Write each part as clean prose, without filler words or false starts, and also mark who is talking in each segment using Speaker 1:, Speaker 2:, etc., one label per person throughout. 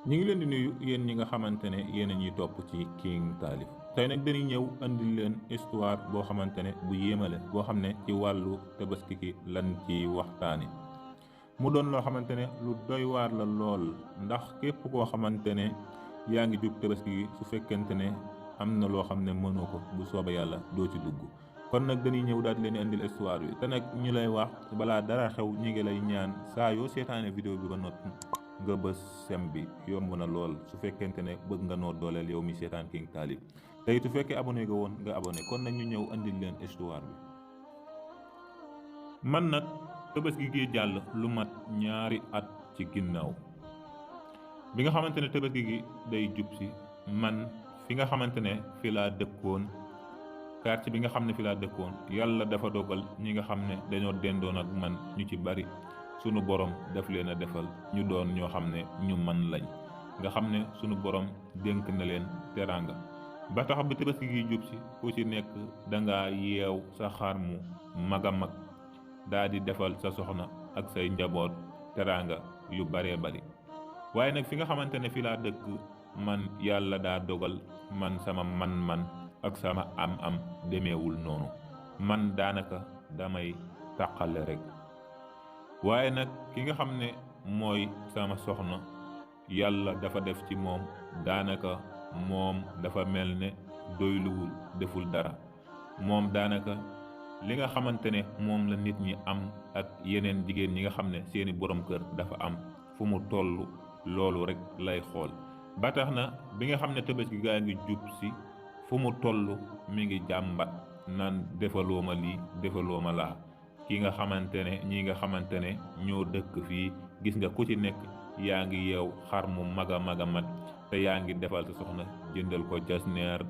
Speaker 1: ñi ngi leen di nuyu yéen ñi nga xamante ne yéen a ñuy topp ci King Taalif tey nag dañuy ñëw andil leen histoire boo xamante ne bu yéemale boo xam ne ci wàllu tabaski ki lan ci waxtaani mu doon loo xamante ne lu doy waar la lool ndax képp koo xamante ne yaa ngi jub tabaski gi su fekkente ne am na loo xam ne mënoo ko bu sooba yàlla doo ci dugg kon nag dañuy ñëw daal di leen andil histoire bi te nag ñu lay wax balaa dara xew ñi ngi lay ñaan saa yoo seetaane vidéo bi ba noppi nga bës sem bi yomb na lool su fekkente ne bëgg nga noo dooleel yow mi seetaan King Taalif tey su fekkee abonné nga woon nga abonné kon nag ñu ñëw andil leen histoire bi. man nag tabaski gi jàll lu mat ñaari at ci ginnaaw bi nga xamante ne tabaski gi day jub si man fi nga xamante ne fi laa dëkkoon quartier bi nga xam ne fi laa dëkkoon yàlla dafa dogal ñi nga xam ne dañoo dendoon ak man ñu ci bari sunu borom def leen a defal ñu doon ñoo xam ne ñu man lañ nga xam ne sunu borom dénk na leen teraanga ba tax bi tabaski gi jub si ku ci nekk danga yeew sa xar mu mag a mag daa di defal sa soxna ak say njaboot teraanga yu baree bari waaye nag fi nga xamante ne fi laa dëkk man yàlla daa dogal man sama man-man ak sama am-am demeewul noonu man daanaka damay taqale rek waaye nag ki nga xam ne mooy sama soxna yàlla dafa def ci moom daanaka moom dafa mel ne doyluwul deful dara moom daanaka li nga xamante ne moom la nit ñi am ak yeneen jigéen ñi nga xam ne seeni borom kër dafa am fu mu toll loolu rek lay xool ba tax na bi nga xam ne tabaski gaa ngi jub si fu mu toll mi ngi jàmbat naan defaloo ma lii defaloo ma laa ki nga xamante ne ñi nga xamante ne ñoo dëkk fii gis nga ku ci nekk yaa ngi yeew xar mu mag a mag a mag te yaa ngi defal sa soxna jëndal ko jasneer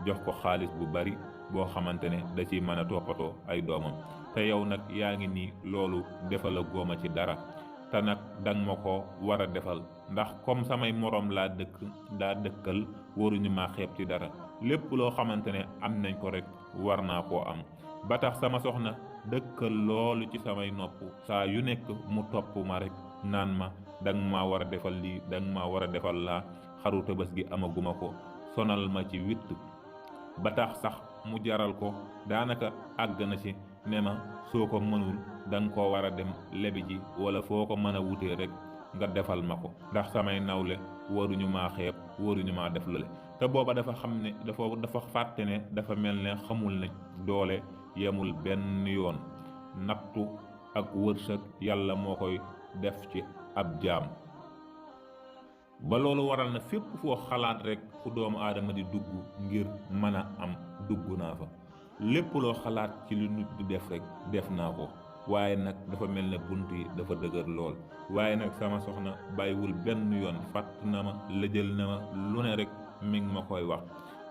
Speaker 1: jox ko xaalis bu bari boo xamante ne da ciy mën a toppatoo ay doomam te yow nag yaa ngi nii loolu defal a góoma ci dara te nag danga ma ko war a defal ndax comme samay moroom laa dëkkal waruñu maa xeeb ci dara lépp loo xamante ne am nañ ko rek war naa koo am ba tax sama soxna dëkkal loolu ci samay nopp saa yu nekk mu topp ma rek naan ma danga maa war a defal lii danga maa war a defal laa xaru tabaski gi amaguma ko sonal ma ci witt ba tax sax mu jaral ko daanaka àgg na ci ne ma soo ko mënul danga koo war a dem lebi ji wala foo ko mën a wutee rek nga defal ma ko ndax samay nawle waruñu maa xeeb waruñu maa def lale te booba dafa xam ne dafa fàtte ne dafa mel ne xamul ne doole yemul benn yoon nattu ak wërsëg yàlla moo koy def ci ab jaam ba loolu waral na fépp foo xalaat rek fu doomu aadama di dugg ngir mën a am dugg naa fa lépp loo xalaat ci lu nit di def rek def naa ko waaye nag dafa mel ne bunt yi dafa dëgër lool waaye nag sama soxna bàyyiwul benn yoon fàtt na ma lëjal na ma lu ne rek mi ngi ma koy wax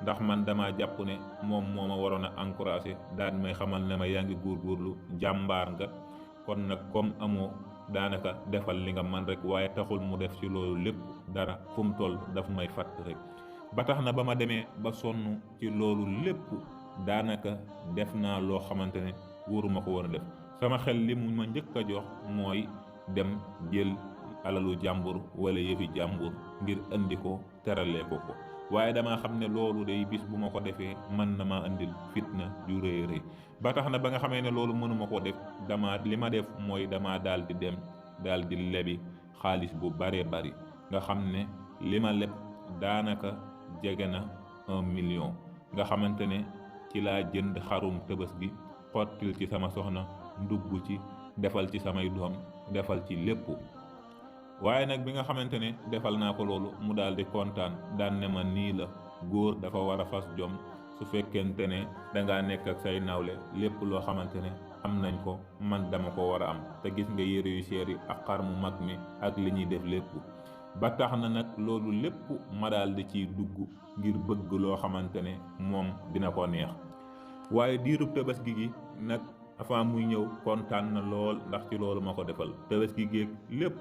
Speaker 1: ndax man dama jàpp ne moom moo ma waroon a encouragé daan may xamal ne ma yaa ngi góorgóorlu jàmbaar nga kon nag comme amoo daanaka defal li nga man rek waaye taxul mu def ci loolu lépp dara fu mu toll daf may fàtt rek ba tax na ba ma demee ba sonn ci loolu lépp daanaka def naa loo xamante ne wóoruma ko woon a def sama xel li mu ma njëkk a jox mooy dem jël alalu jàmbur wala yëfi jàmbur ngir indi ko teralee ko waaye damaa xam ne loolu day bis bu ma ko defee mën na ma indil fitna ju rëy rëy ba tax na ba nga xamee ne loolu mënuma ko def li ma def mooy dama daal di dem daal di lebi xaalis bu baree bari nga xam ne li ma leb daanaka jege na 1 million nga xamante ne ci laa jënd xarum tabaski xottil ci sama soxna ndugg ci defal ci samay doom defal ci lépp waaye nag bi nga xamante ne defal naa ko loolu mu daal di kontaan daan ne ma nii la góor dafa war a fas jom su fekkente ne dangaa nekk ak say nawle lépp loo xamante ne am nañ ko man dama ko war a am te gis nga yére yu seer yi ak xar mu mag mi ak li ñuy def lépp ba tax na nag loolu lépp ma daal di ciy dugg ngir bëgg loo xamante ne moom dina ko neex waaye diirub tabaski gi nag avant muy ñëw kontaan na lool ndax ci loolu ma ko defal tabaski gi lépp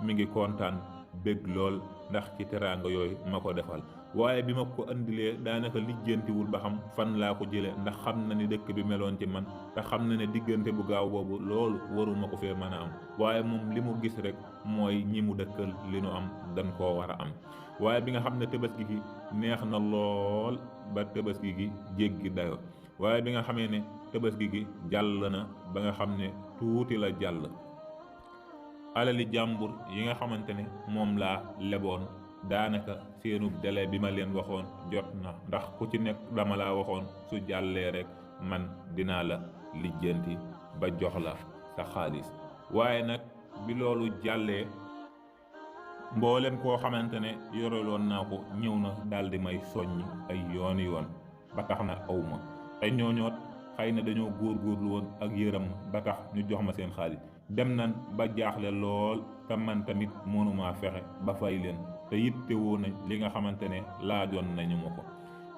Speaker 1: mi ngi kontaan bég lool ndax ci teraanga yooyu ma ko defal waaye bi ma ko indilee daanaka lijjantiwul ba xam fan laa ko jëlee ndax xam na ni dëkk bi meloon ci man te xam na ne diggante bu gaaw boobu loolu waruma ko fee mën a am waaye moom li mu gis rek mooy ñi mu dëkkal li nu am dañ koo war a am. waaye bi nga xam ne tabaski gi neex na lool ba tabaski gi jéggi dayo waaye bi nga xamee ne tabaski gi jàll na ba nga xam ne tuuti la jàll, alali jàmbur yi nga xamante ne moom laa leboon daanaka seenu délai bi ma leen waxoon jot na, ndax ku ci nekk dama laa waxoon su jàllee rek man dinaa la lijjanti ba jox la sa xaalis. waaye nag bi loolu jàllee mboolem koo xamante ne yoreloon naa ko ñëw na daal di may soññ ay yooni yoon ba tax na awma te ñooñoot xëy na dañoo góorgóorlu woon ak yërëm ba tax ñu jox ma seen xaalis. dem nan ba jaaxle lool te man tamit mënumaa fexe ba fay leen te yittewoo nañ li nga xamante ne laajoon nañu ma ko.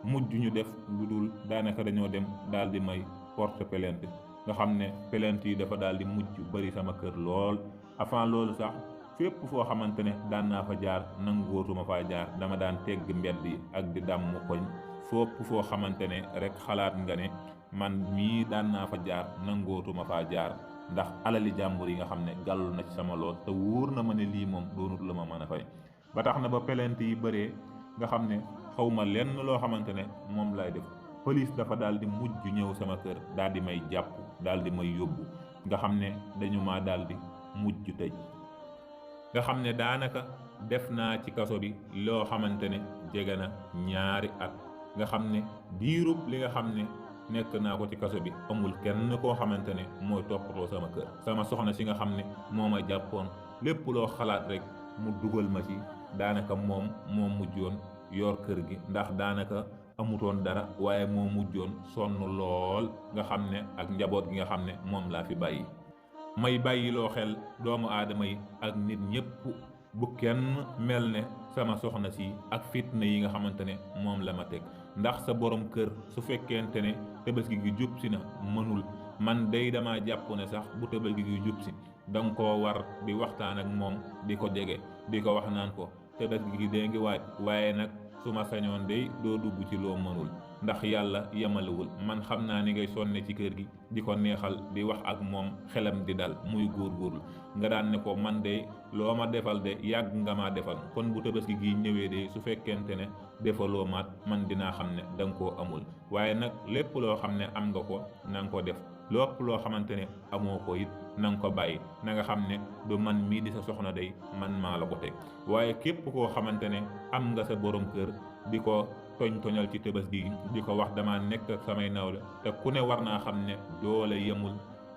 Speaker 1: mujj ñu def lu dul daanaka dañoo dem daal di may porte plainte nga xam ne plainte yi dafa daal di mujj bari sama kër lool. avant loolu sax fépp foo xamante ne daan naa fa jaar nangootuma faa jaar, dama daan tegg mbedd yi ak di damm koñ. fépp foo xamante ne rek xalaat nga ne man mii daan naa fa jaar nangootuma faa jaar ndax alali jàmbur yi nga xam ne gàllu na ci sama lool te wóor na ma ne lii moom doonut la ma mën a fay. ba tax na ba plainte yi bëree nga xam ne xaw ma lenn loo xamante ne moom lay def. police dafa daal di mujj ñëw sama kër daal di may jàpp daal di may yóbbu nga xam ne dañu maa daal di mujj tëj. nga xam ne daanaka def naa ci kaso bi loo xamante ne jege na 2 at nga xam ne diirub li nga xam ne nekk naa ko ci kaso bi amul kenn koo xamante ne mooy toppatoo sama kër. sama soxna si nga xam ne moo ma jàppoon lépp loo xalaat rek mu dugal ma ci daanaka moom moo mujjoon yor kër gi ndax daanaka amutoon dara waaye moo mujjoon sonn lool nga xam ne ak njaboot gi nga xam ne moom laa fi bàyyi. may bàyyiloo xel doomu aadama yi ak nit ñépp bu kenn mel ne sama soxna si ak fitna yi nga xamante ne moom la ma teg ndax sa borom kër su fekkente ne tabaski gi jub si na mënul, man day dama jàpp ne sax bu tabaski gi jub si danga koo war di waxtaan ak moom di ko jege di ko wax naan ko tabaski gi dee ngi waaj waaye nag su ma sañoon day doo dugg ci loo mënul ndax yàlla yemalewul. man xam naa ni ngay sonne ci kër gi di ko neexal di wax ak moom xelam di dal muy góorgóorlu nga daan ne ko man de loo ma defal de yàgg nga maa defal kon bu tabaski gi ñëwee de su fekkente ne defaloo maat man dinaa xam ne danga koo amul. waaye nag lépp loo xam ne am nga ko na nga ko def, lépp loo xamante ne amoo ko it na nga ko bàyyi. na nga xam ne du man mii di sa soxna day man maa la ko teg. waaye képp koo xamante ne am nga sa borom kër di ko toñal ci tabaski gi di ko wax dama nekk ak samay nawle te ku ne war naa xam ne doole yemul,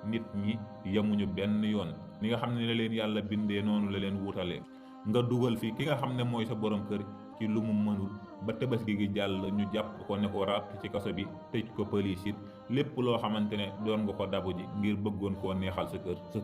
Speaker 1: nit ñi yemuñu benn yoon. ni nga xam ne la leen yàlla bindee noonu la leen wutalee. nga dugal fi ki nga xam ne mooy sa borom kër ci lu mu mënul ba tabaski gi jàll ñu jàpp ko ne ko ràpp ci kaso bi tëj ko pëlis it lépp loo xamante ne doon nga ko dabu ji ngir bëggoon koo neexal sa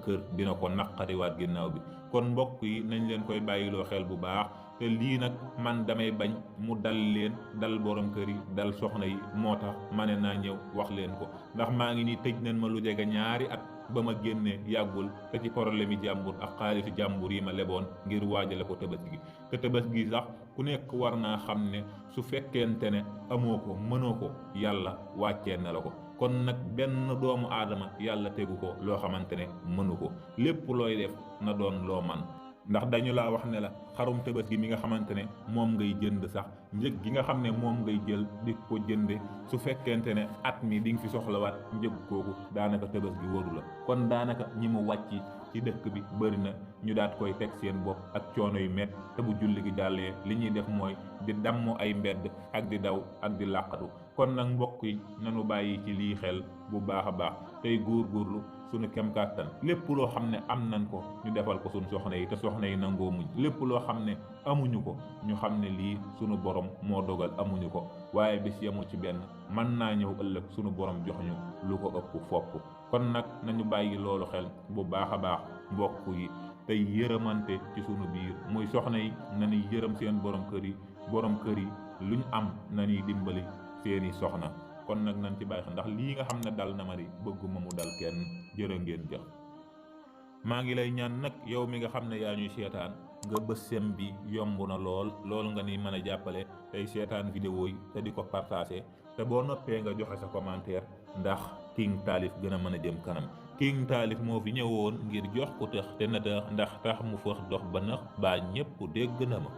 Speaker 1: kër dina ko naqariwaat ginnaaw bi. kon mbokk yi nañ leen koy bàyyiloo xel bu baax te lii nag man damay bañ mu dal leen dal borom kër yi dal soxna yi moo tax ma ne naa ñëw wax leen ko ndax maa ngi nii tëj nañ ma lu jege 2 at ba ma génnee yàggul te ci problème yi jàmbur ak xaalisu jàmbur yi ma leboon ngir waajale ko tabaski gi. te tabaski gi sax ku nekk war naa xam ne su fekkente ne amoo ko mënoo ko yàlla wàccee na la ko. kon nag benn doomu aadama yàlla tegu ko loo xamante ne mënu ko. lépp looy def na doon loo man ndax dañu laa wax ne la xarum tabaski mi nga xamante ne moom ngay jënd sax njëg gi nga xam ne moom ngay jël di ko jënde su fekkente ne at mi di nga fi soxlawaat njëg kooku daanaka tabaski waru la. kon daanaka ñi mu wàcc ci dëkk bi bëri na ñu daat koy teg seen bopp ak coono yu met te bu julli gi jàllee li ñuy def mooy di damm ay mbedd ak di daw ak di làqatu. kon nag mbokk yi nanu bàyyi ci lii xel bu baax a baax tey góorgóorlu sunu kem kàttan lépp loo xam ne am nañ ko ñu defal ko sunu soxna yi te soxna yi nangoo muñ. lépp loo xam ne amuñu ko ñu xam ne lii sunu borom moo dogal amuñu ko waaye bis yemu ci benn mën naa ñëw ëllëg sunu borom jox ñu lu ko ëpp fopp. kon nag nañu bàyyi loolu xel bu baax a baax mbokk yi tey yërëmante ci sunu biir muy soxna yi nañuy yërëm seen borom kër yi luñ am nañuy dimbali seeni soxna. kon nag nañ ci bàyyi xel ndax lii nga xam ne dal na ma di bëgguma mu dal kenn. jërë ngeen jëf. maa ngi lay ñaan nag yow mi nga xam ne yaa ñuy seetaan nga bës sem bi yomb na lool nga ni mën a jàppale tey seetaan vidéo yi te di ko partagé te boo noppee nga joxe sa commentaire ndax King Taalif gën a mën a jëm kanam. King Taalif moo fi ñëwoon ngir jox ko tëx te na tax ndax tax mu fëx dox ba nax baa ñépp dégg na ma.